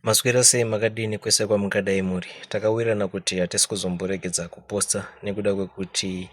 Maswera sei, makadini kwese kwamungadai muri? Takawirirana kuti hatisi kuzomboregedza kuposta nekuda kwekuti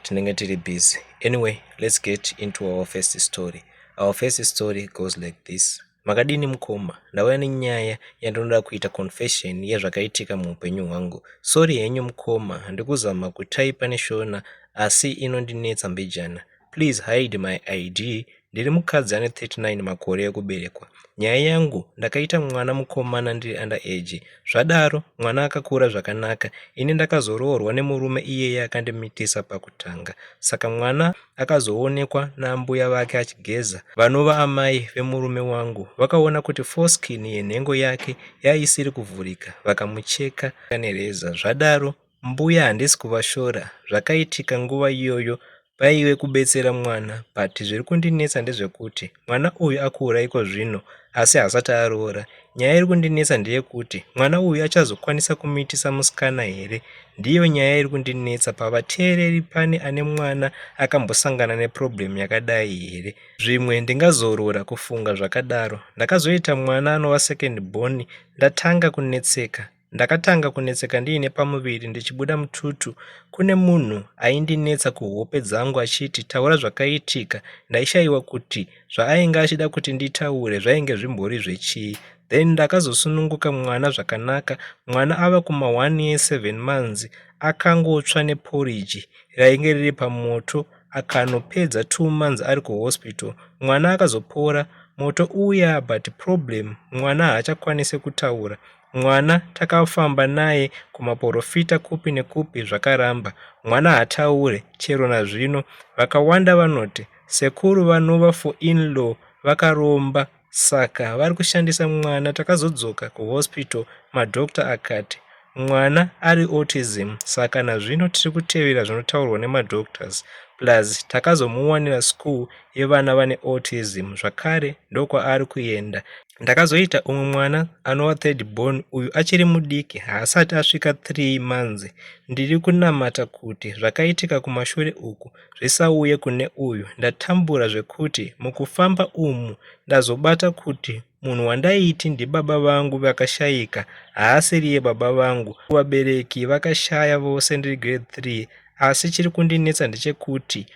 tinenge tiri busy. Anyway, let's get into our first story. Our first story goes like this. Makadini mukoma? Ndauya nenyaya yandinoda kuita confession yezvakaitika muupenyu hwangu. Sorry henyu mukoma, handikuzama kutaipa neShona, asi inondinetsa mbijana. Please hide my ID. Ndiri mukadzi ane 39 makore ekuberekwa. Nyaya yangu, ndakaita mwana mukomana ndiri under age. Zvadaro mwana akakura zvakanaka. Ini ndakazoroorwa nemurume iyeye akandimitisa pakutanga. Saka mwana akazoonekwa naambuya vake achigeza, vanova amai vemurume wangu. Vakaona kuti foreskin yenhengo yake yaisiri kuvhurika, vakamucheka nereza. Zvadaro mbuya, handisi kuvashora, zvakaitika nguva iyoyo paive kubetsera mwana, but zviri kundinetsa ndezvekuti mwana uyu akura iko zvino asi haasati aroora. Nyaya iri kundinetsa ndeyekuti mwana uyu achazokwanisa kumitisa musikana here? Ndiyo nyaya iri kundinetsa. Pavateereri pane ane mwana akambosangana neproblem yakadai here? Zvimwe ndingazorora kufunga zvakadaro. Ndakazoita mwana anova second born ndatanga kunetseka. Ndakatanga kunetseka ndiine pamuviri, ndichibuda mututu. Kune munhu aindinetsa kuhope dzangu achiti, "Taura zvakaitika." Ndaishayiwa kuti zvaainge achida kuti nditaure zvainge zvimbori zvechii. Then ndakazosununguka mwana zvakanaka. Mwana ava kuma1 year 7 months akangotsva neporiji rainge riri pamoto, akanopedza 2 months ari kuhospital. Mwana akazopora moto uya, but problem, mwana haachakwanisi kutaura. Mwana takafamba naye kumaprofita kupi nekupi, zvakaramba. Mwana haataure chero nazvino. Vakawanda vanoti sekuru vanova for in-law vakaromba, saka vari kushandisa mwana. Takazodzoka kuhospital, madhokta akati mwana ari autism, saka nazvino tiri kutevera zvinotaurwa nemadoctors. Plus takazomuwanira school yevana vane autism zvakare, ndokwaari kuenda. Ndakazoita umwe mwana anova third born. Uyu achiri mudiki, haasati asvika 3 months. Ndiri kunamata kuti zvakaitika kumashure uku zvisauye kune uyu. Ndatambura zvekuti mukufamba umu ndazobata kuti munhu wandaiti ndibaba vangu vakashayika haasiriye baba vangu. Vabereki vakashaya vose ndiri grade 3. Asi chiri kundinetsa ndechekuti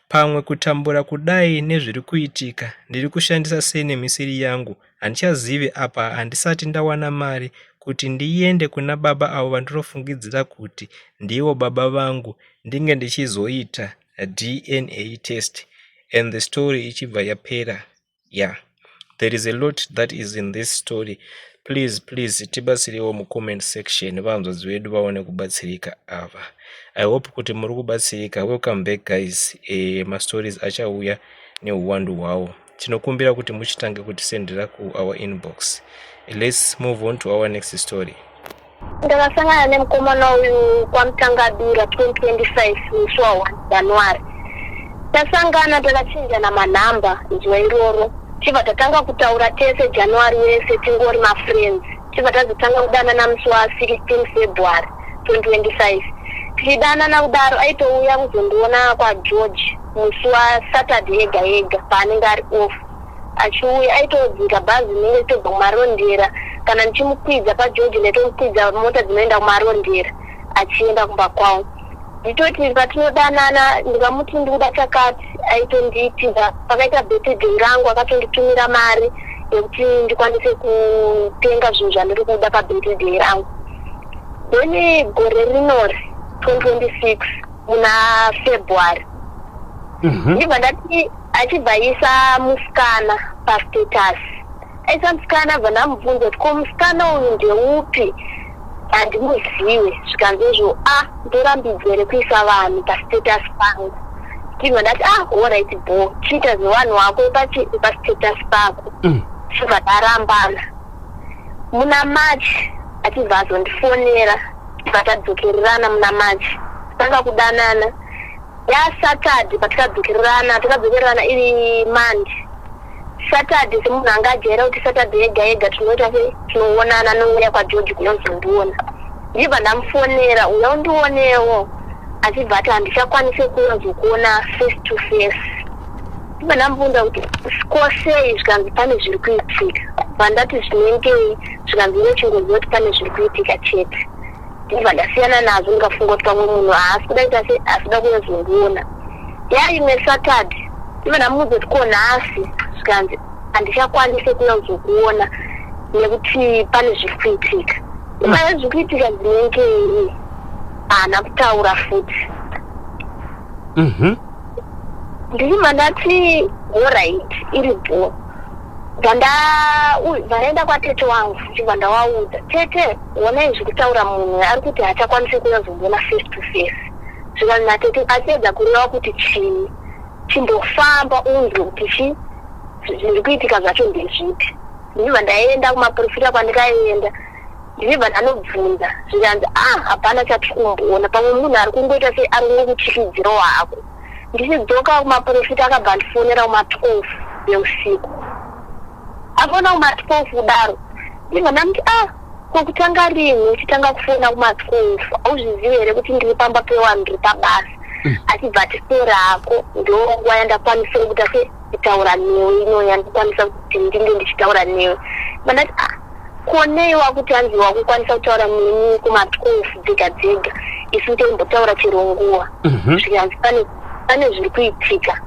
pamwe kutambura kudai nezviri kuitika, ndiri kushandisa surname isiri yangu, handichazivi. Apa handisati ndawana mari kuti ndiende kuna baba avo vandinofungidzira kuti ndivo baba vangu, ndinge ndichizoita DNA test. And the story ichibva yapera. Yeah, there is a lot that is in this story. Please, please, tibatsirewo mucomment section, vanzvadzi vedu vaone kubatsirika ava. I hope kuti muri kubatsirika. Welcome back, guys. Mastories achauya neuwandu hwawo. Tinokumbira kuti muchitange kutisendera kuour inbox. Let's move on to our next story. Ndakasangana nemukomana uyu kwaMutangadura 2025, musi wa1 January. Tasangana, takachinjana manhamba zuva iroro. Tibva tatanga kutaura tese January wese, tingori mafriends. Tibva tazotanga kudanana musi wa16 February 2025. Tichidanana kudaro, aitouya kuzondiona kwaGeorge musi waSaturday ega ega paanenge ari off. Achiuya aitodzika bhazi rinenge richitobva kuMarondera. Kana ndichimukwidza paGeorge, ndaitomukwidza mota dzinoenda kuMarondera achienda kumba kwavo. Nditoti patinodanana, ndikamuti ndikuda chakati, aitondiitira. Pakaita birthday rangu, akatonditumira mari yekuti ndikwanise kutenga zvinhu zvandiri kuda pabirthday rangu. Then gore rinori 2026 muna February, ndibva ndati achibva aisa musikana pastatus. Aisa musikana, bva ndamubvunza kuti, "Ko musikana uyu ndeupi? Handimuzive." Zvikanzi izvo, "A, ndorambidzwa here kuisa vanhu pastatus pangu?" Ndibva ndati, "Ah, alright, bo chiita zvevanhu wako pastatus pako." Tibva tarambana. Muna March achibva azondifonera, tibva tadzokererana. Muna March tanga kudanana yaSaturday. Patikadzokererana, takadzokererana iri Monday. Saturday, semunhu anga ajaira kuti Saturday yega yega tinoita se tinoonana, nouya kwaGeorge kunozondiona, ndibva ndamufonera, "Uya undionewo." Achibva ati, "Handichakwanisi kuuya face to face." Ndibva ndamubvunza kuti, "Ko sei?" Zvikanzi pane zviri kuitika. Vandati zvinengei? Zvikanzi iwe chingoziva kuti pane zviri kuitika chete. Ndibva ndasiyana nazvo, ndikafunga kuti pamwe munhu haasi kuda kuita se asi kuda kuyozondiona. Yaimwe Saturday ndibva ndamuudza kuti ko nhasi? Zvikanzi handichakwanise kuuya kuzokuona nekuti pane zviri kuitika. Pane zviri kuitika dzinengei? Haana kutaura futi. Ndichibva ndati alright, iri bho. Bva ndaenda kwatete wangu, ndichibva ndavaudza, "Tete, onai zviri kutaura munhu, ari kuti haachakwanisi kuuya kuzondiona face to face." Zvikanzi natete, achiedza kureva kuti chii? Chimbofamba unzwe kuti chi zviri kuitika zvacho ndezvipi. Ndichibva ndaenda kumaprofita kwandikaenda, ndichibva ndanobvunza, zvikanzi, "Ah, hapana chatiri kumboona, pamwe munhu ari kungoita sei, ari kungokutyisidzirawo hako." Ndichidzoka kumaprofita, akabva andifonera kuma12 yeusiku. Afona kuma12 kudaro, ndibva ndamuti, "Ah, ko kutanga rini uchitanga kufona kuma12? Hauzvizivi here kuti ndiri pamba pewanhu, ndiri pabasa?" Achibva ati, "Sora hako, ndo nguva yandakwanisa kuita se kutaura newe ino, yandikwanisa kuti ndinge ndichitaura newe." Bandati, "Ah, konei wakuti hanzi wakukwanisa kutaura neni kuma12 dzega dzega, isu toimbotaura chero nguva?" Zvikanzi pane zviri kuitika.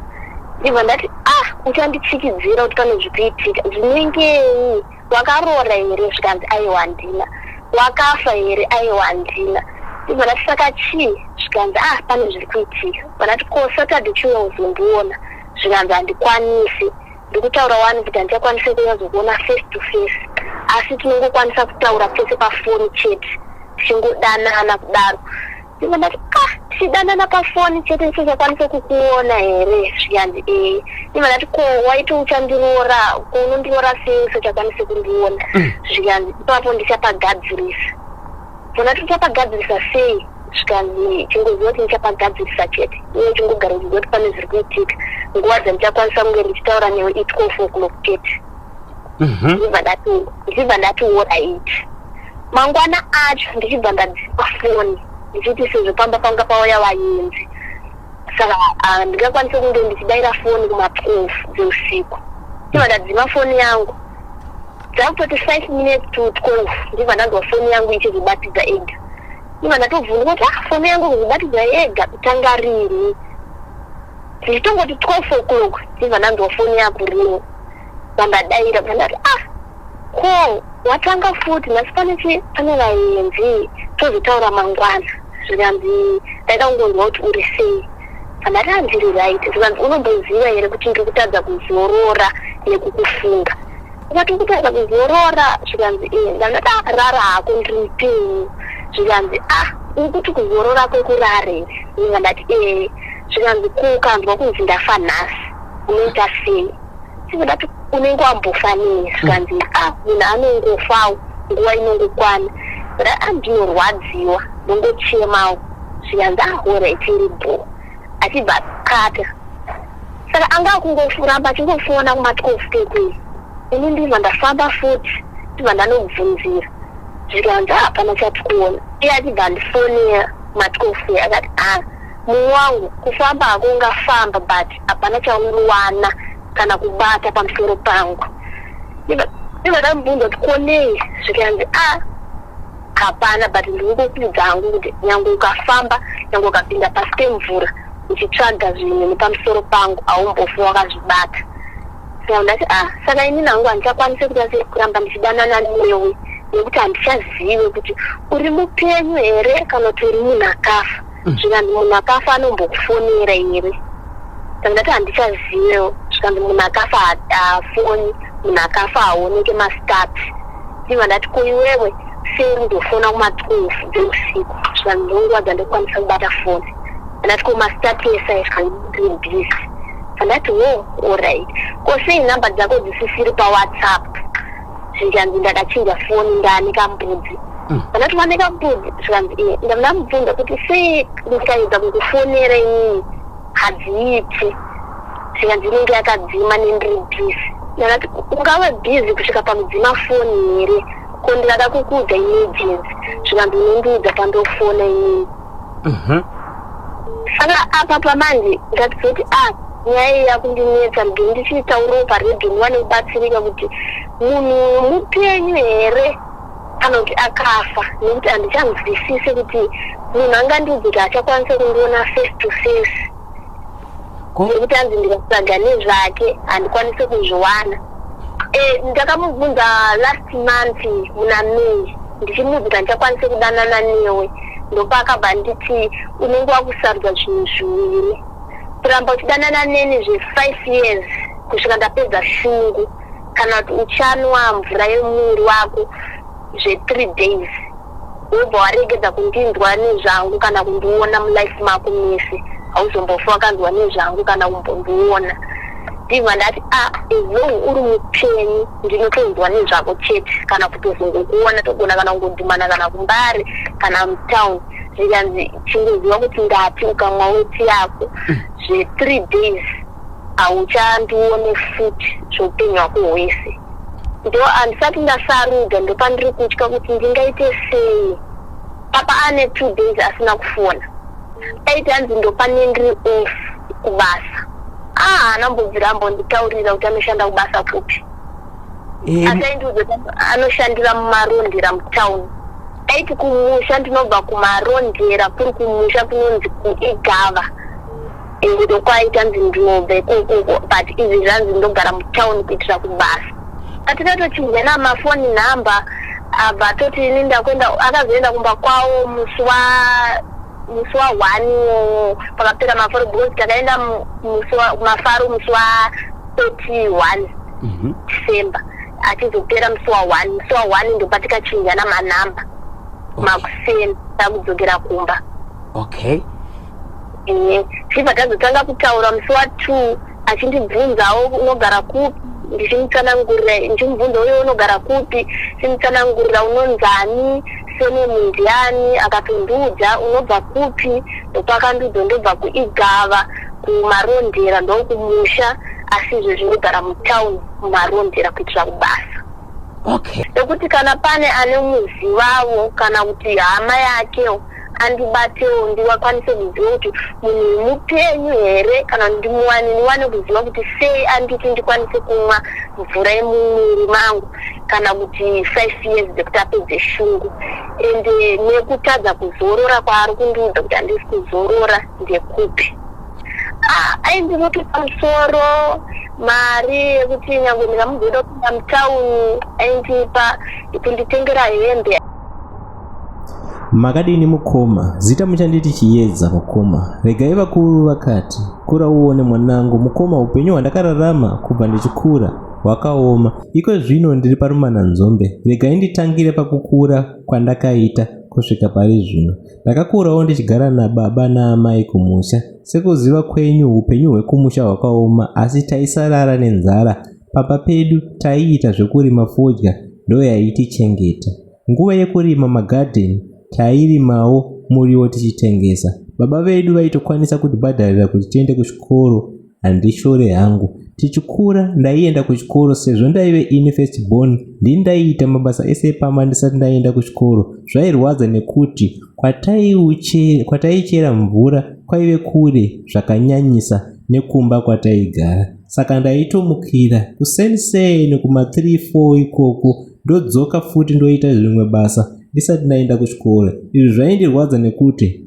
Ndibva ndati, "Ah, uchanditsikidzira kuti pane zviri kuitika zvinengei? Wakaroora here?" Zvikanzi, "Aiwa, handina." "Wakafa here?" "Aiwa, handina." Ndibva ndati, "Saka chii?" Zvikanzi, "Ah, pane zviri kuitika." Bandati, "Ko Saturday chiuya uzondiona?" Zvikanzi, "Handikwanisi, ndikutaura wani kuti handichakwanisi kuuya kuzokuona face to face, asi tinongokwanisa kutaura pese pafoni chete, tichingodanana kudaro." Ndibva ndati, "Ah, tichidanana pafoni chete, ndisingasakwanise kukuona here?" Zvikanzi, "Ee." Ndibva ndati, "Ko waiti uchandiroora, ko unondiroora sei usachakwanisi kundiona?" Zvikanzi, "Ipapo ndichapagadzirisa." Ndati, "Uchapagadzirisa sei?" Zvikanzi, "Chingoziva kuti ndichapagadzirisa chete, iwe chingogara uchiziva kuti pane zviri kuitika. Nguva dzandichakwanisa kunge ndichitaura newe i12 o'clock chete." Ndichibva ndati, "Alright." Mangwana acho ndichibva ndadzima foni, ndichiti sezvo pamba panga pauya vaenzi, saka handingakwanisi kunge ndichidaira foni kuma12 dzeusiku. Ndibva ndadzima foni yangu. Dzakutoti 11:55, ndibva ndanzwa foni yangu ichizobatidza ega. Ndibva ndatovhunduka kuti, "Ah, foni yangu kuzobatidza ega kutanga rini?" Ndichitongoti 12 o'clock, ndibva ndanzwa foni yakuringa. Vandadaira, bva ndati, "Ah, ko watanga futi nhasi? Pane chi pane vaenzi, tozotaura mangwana." Zvikanzi, "Ndaida kungonzwa kuti uri sei." Pandati, "Handiri right." Zvikanzi, "Unomboziva here kuti ndiri kutadza kuzorora nekukufunga?" Ukati, "Kutadza kuzorora?" Zvikanzi, "E." Ndandati, "Ah, rara hako, ndiri mupenyu." Zvikanzi, "Ah, uri kuti kuzorora kwekurara here?" Ndinga ndati, "Ee." Zvikanzi, "Ko ukanzwa kunzi ndafa nhasi, unoita sei?" Ndati, "Unenge wambofa nei?" Zvikanzi, "Ah, munhu anongofawo, nguva inongokwana." Ah, ndinorwadziwa, ndongochemawo. Zvikanzi, "Ah, alright, iri bho." Achibva akata. Saka anga akungoramba achingofona kuma12 kekwei. Ini ndibva ndafamba futi, ndibva ndanobvunzira, zvikanzi, "Hapana chatikuona." Iye achibva andifonera kuma12, akati, "Ah, mumwe wangu, kufamba hako ungafamba, but hapana chaunowana kana kubata pamusoro pangu." Ndibva ndamubvunza kuti konei? Zvikanzi, "Ah, hapana, but ndiri kukuudza hangu kuti nyange ukafamba, nyange ukapinda pasi pemvura uchitsvaga zvinhu nepamusoro pangu, haumbofi wakazvibata." Saka ndati, "Ah, saka inini hangu handichakwanisi kuita sei, kuramba ndichidanana newe, nekuti handichazive kuti uri mupenyu here kana kuti uri munhu akafa." Zvikanzi, "Munhu akafa anombokufonera here?" Saka ndati, "Handichazivewo." Zvikanzi, "Munhu akafa haafoni, munhu akafa haoneke mastatus." Ndibva ndati, "Ko iwewe sei undofona kuma12 dzeusiku?" Zvikanzi, "Ndonguva dzandokwanisa kubata foni." Ndati, "Ko mastatus ai?" Zvikanzi, "Ndiri busy." Ndati, "Wo, alright. Ko sei nhamba dzako dzisisiri paWhatsApp?" Zvikanzi, "Ndakachinja foni, ndane kambudzi." Ndati, "Wane kambudzi?" Zvikanzi, "Iye." Ndamubvunza kuti sei ndikaedza kukufonera inini hadziiti? Zvikanzi, "Inenge yakadzima, nendiri busy." Ndakati, "Ungave busy kusvika pakudzima foni here? Ko ndikada kukuudza emergency?" Zvikanzi, "Unondiudza pandofona inini." Saka apa pamanje ndatizoti, ah, Nyaya iyi yakundinetsa, ndini ndichiitaurawo paredhiyo ndiwane kubatsirika kuti munhu uyu mupenyu here kana kuti akafa, nekuti handichanzwisise kuti munhu angandiudze kuti haachakwanise kundiona face to face nekuti anzi ndikatsvaga nezvake handikwanise kuzviwana. Ndakamubvunza last month muna May ndichimuudza kuti handichakwanise kudanana newe, ndopaakabva nditi unenge wakusarudza zvinhu zviviri: kuramba uchidanana neni zve5 years kusvika ndapedza shungu, kana kuti uchanwa mvura yemuviri wako zve3 days, wobva waregedza kundinzwa nezvangu kana kundiona mulife mako mese, hauzombofa wakanzwa nezvangu kana kumbondiona. Ndibva ndati, a ah, as long uri mupenyu ndinotonzwa nezvako chete, kana kutozongokuona togona kana kungodhumana kana kuMbare kana mutown. Zvikanzi, chingoziva kuti ndati ukamwa weti yako zve3 days hauchandione futi zveupenyu hwako hwese. Ndo handisati ndasarudza, ndopandiri kutya kuti ndingaite sei. Papa ane 2 days asina kufona, aiti hanzi ndopane ndiri off kubasa. Ah, haana mbobvira ambonditaurira kuti anoshanda kubasa kupi, asi aindiudza kuti anoshandira muMarondera mutown. Aiti kumusha ndinobva kuMarondera, kuri kumusha kunonzi kuIgava, ndokwaita nzi ndinobva ikokoko, but izvi zvanzi ndogara mutown kuitira kubasa. Atikatochinjana mafoni nhamba, abva atoti ini ndakuenda. Akazoenda kumba kwavo musi wa1 iwowo pakapera mafaro, because takaenda musi mafaro musi wa31 December, achizopera musi wa1. Musi wa1 ndopatikachinjana manhamba makuseni takudzokera kumba. Chibva tazotanga kutaura musi wa2, achindibvunzawo unogara kupi, ndichimutsanangurira, ndichimubvunza uye unogara kupi, chimutsanangurira unonzani, surname ndiani, akatondiudza unobva kupi. Ndopakandiudza ndobva kuIgava kuMarondera, ndokumusha, asi izvo ndogara mutown muMarondera kuitira kubasa. Nekuti kana pane ane muzivavo kana kuti hama yakewo, andibatewo ndiwakwanise kuziva kuti munhu uyu mupenyu here, kana ndimuwane, ndiwane kuziva kuti sei anditi ndikwanise kumwa mvura yemumwiri mangu, kana kuti 5 years dzekuti apedze shungu, ende nekutadza kuzorora kwaari kundiudza kuti handisi kuzorora ndekupi. Ah, aindinotopa musoro mari yekuti nyange ndikamugoda kupinda mutauni, aindipa kunditengera hembe. Makadini mukoma? Zita muchanditi Chiedza. Mukoma, regai vakuru vakati, "Kura uone mwanangu." Mukoma, upenyu hwandakararama kubva ndichikura hwakaoma. Iko zvino ndiri parumananzombe. Regai nditangire pakukura kwandakaita kusvika pari zvino. Ndakakurawo ndichigara nababa naamai kumusha. Sekuziva kwenyu, upenyu hwekumusha hwakaoma, asi taisarara nenzara. Pamba pedu taiita zvekurima fodya, ndoyaitichengeta. Nguva yekurima magadheni tairimawo muriwo tichitengesa. Baba vedu vaitokwanisa kutibhadharira kuti tiende kuchikoro. Handishore hangu, tichikura ndaienda kuchikoro sezvo ndaive ini first born, ndini ndaiita mabasa ese epamba ndisati ndaenda kuchikoro. Zvairwadza nekuti kwataichera mvura kwaive kure zvakanyanyisa nekumba kwataigara, saka ndaitomukira kuseniseni kuma3 4 ikoko, ndodzoka futi ndoita zvimwe basa ndisati ndaenda kuchikoro. Izvi zvaindirwadza nekuti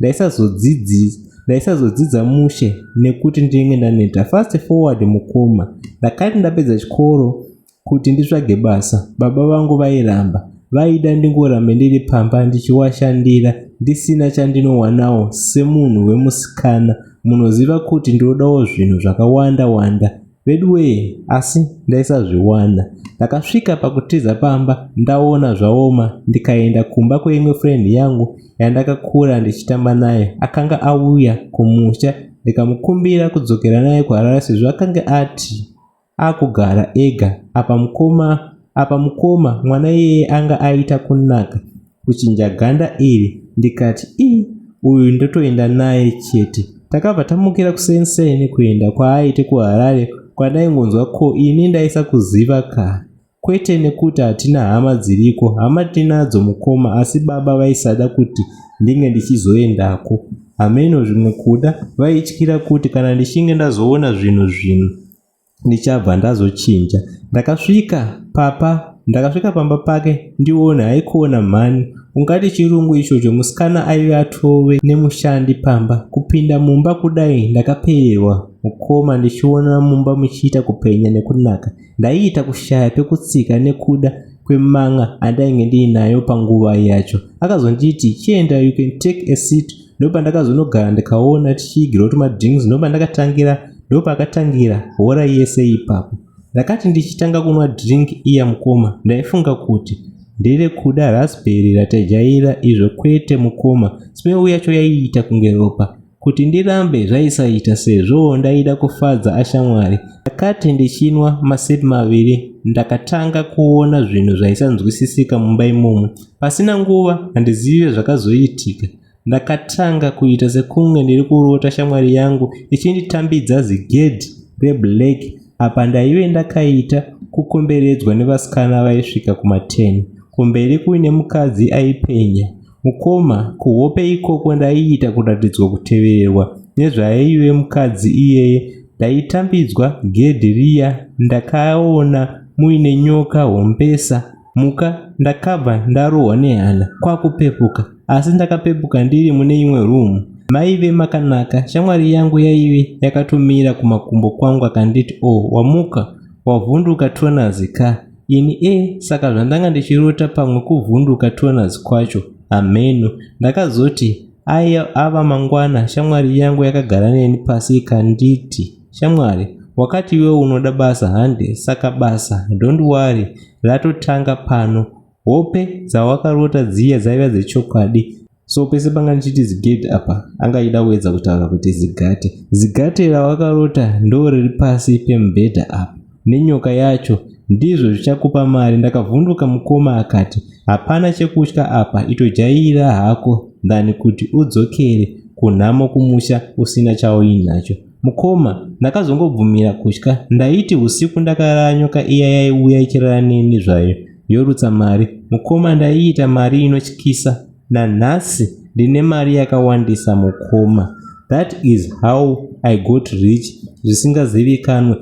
ndaisazodzidza mushe nekuti ndinenge ndaneta. Fast forward mukoma, ndakati ndapedza chikoro kuti nditsvage basa, baba vangu vairamba. Vaida ndingorambe ndiri pamba ndichiwashandira ndisina chandinowanawo. Semunhu wemusikana, munoziva kuti ndinodawo zvinhu zvakawanda wanda veduwee, asi ndaisazviwana. Ndakasvika pakutiza pamba ndaona zvaoma, ndikaenda kumba kweimwe friend yangu yandakakura ndichitamba naye. Akanga auya kumusha, ndikamukumbira kudzokera naye kuHarare sezvo akanga ati akugara ega. Apa mukoma, mwana iyeye anga aita kunaka, kuchinja ganda iri, ndikati, "Ii, uyu ndotoenda naye chete." Takabva tamukira kusenseni kuenda kwaaiti kuHarare kwandaingonzwa. Ko ini ndaisakuziva ka? Kwete nekuti hatina hama dziriko, hama tinadzo mukoma, asi baba vaisada kuti ndinge ndichizoendako. Hameno zvimwe kuda vaityira kuti kana ndichinge ndazoona zvinhu zvinhu ndichabva ndazochinja. Ndakasvika papa ndakasvika pamba pake ndione haikona mhani ungati chirungu ichocho musikana aive atove nemushandi pamba kupinda mumba kudai ndakapererwa mukoma ndichiona mumba muchiita kupenya nekunaka Ndaiita kushaya pekutsika nekuda kweman'a andainge ndiinayo panguva yacho. Akazonditi chienda you can take a seat ndopandakazonogara ndikaona tichiigirwa tumadrinks ndopandakatangira ndopakatangira hora yese ipapo. Ndakati ndichitanga kunwa drink iya mukoma ndaifunga kuti ndere kuda raspberry ratajaira izvo kwete mukoma smell yacho yaiita kunge ropa. Kuti ndirambe zvaisaita sezvo ndaida kufadza ashamwari. Ndakati ndichinwa masip maviri ndakatanga kuona zvinhu zvaisanzwisisika mumba imomo. Pasina nguva handizive zvakazoitika ndakatanga kuita sekunge ndiri kurota shamwari yangu ichinditambidza zigedhi reblack apa ndaive ndakaita kukomberedzwa nevasikana vaisvika kuma 10 kumberi kuine mukadzi aipenya Mukoma, kuhope ikoko ndaiita kuratidzwa kutevererwa nezvaaive mukadzi iyeye. Ndaitambidzwa gedhi riya ndakaona muine nyoka hombesa muka ndakabva ndarohwa nehana kwakupepuka asi ndakapepuka ndiri mune imwe room maive makanaka shamwari yangu yaive yakatomira kumakumbo kwangu akanditi o oh, wamuka wavhunduka tonazi ka Ini e saka zvandanga ndichirota pamwe kuvhunduka tonaz kwacho hameno. Ndakazoti aya ava mangwana shamwari yangu yakagara neni pasi ikanditi shamwari wakati iwe unoda basa hande saka basa don't worry ratotanga pano. Hope dzawakarota dziya dzaiva dzechokwadi so pese panga ndichiti zigate apa anga achida kuedza kutaura kuti zigate zigate rawakarota ndo riri pasi pemubhedha apa nenyoka yacho ndizvo zvichakupa mari ndakavhunduka mukoma akati hapana chekutya apa itojaira hako than kuti udzokere kunhamo kumusha usina chauinacho mukoma ndakazongobvumira kutya ndaiti usiku ndakarara nyoka iya yaiuya ichirara neni zvayo yorutsa mari mukoma ndaiita mari inotyisa nanhasi ndine mari yakawandisa mukoma that is how i got rich zvisingazivikanwe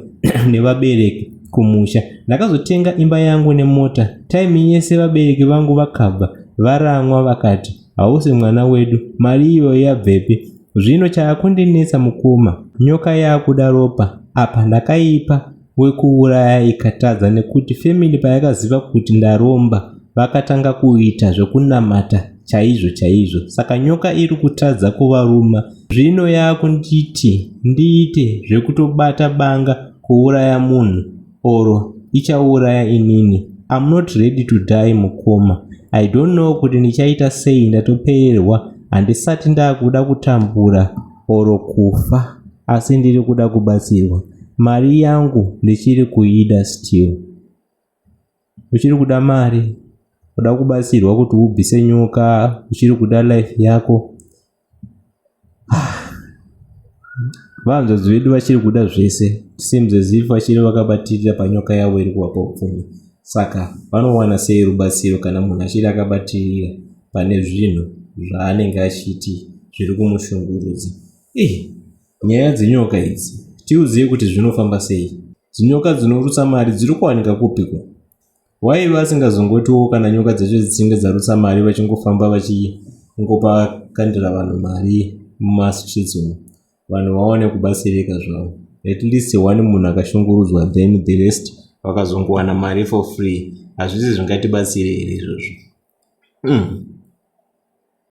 nevabereki kumusha ndakazotenga imba yangu nemota time yese vabereki vangu vakabva varamwa vakati hausi mwana wedu mari iyoyo yabvepi zvino chaakundinetsa mukoma nyoka yaakuda ropa apa ndakaipa wekuuraya ikatadza nekuti family payakaziva kuti ndaromba vakatanga kuita zvekunamata chaizvo chaizvo saka nyoka iri kutadza kuvaruma zvino yaakunditi ndiite zvekutobata banga kuuraya munhu oro ichauraya inini I'm not ready to die mukoma I don't know kuti ndichaita sei ndatopererwa handisati ndakuda kutambura oro kufa asi ndiri kuda kubatsirwa mari yangu ndichiri kuida still uchiri kuda mari kuda kubatsirwa kuti ubvise nyoka uchiri kuda life yako Vahanzvadzi vedu vachiri kuda zvese seems as if vachiri vakabatirira panyoka yavo iri kuvapa upfumi saka vanowana sei rubatsiro kana munhu achiri akabatirira pane zvinhu zvaanenge achiti zviri kumushungurudza ii nyaya dzenyoka idzi tiuzive kuti zvinofamba sei dzinyoka dzinorutsa mari dziri kuwanika kupiko Why vasingazongotiwo kana nyoka dzacho dzichinge dzarutsa mari vachingofamba vachingopa kandira vanhu mari mumastreets umu vanhu vawane kubatsirika zvavo at least one munhu akashungurudzwa then the rest vakazongowana mari for free hazvisi zvingatibatsire here izvozvo mm.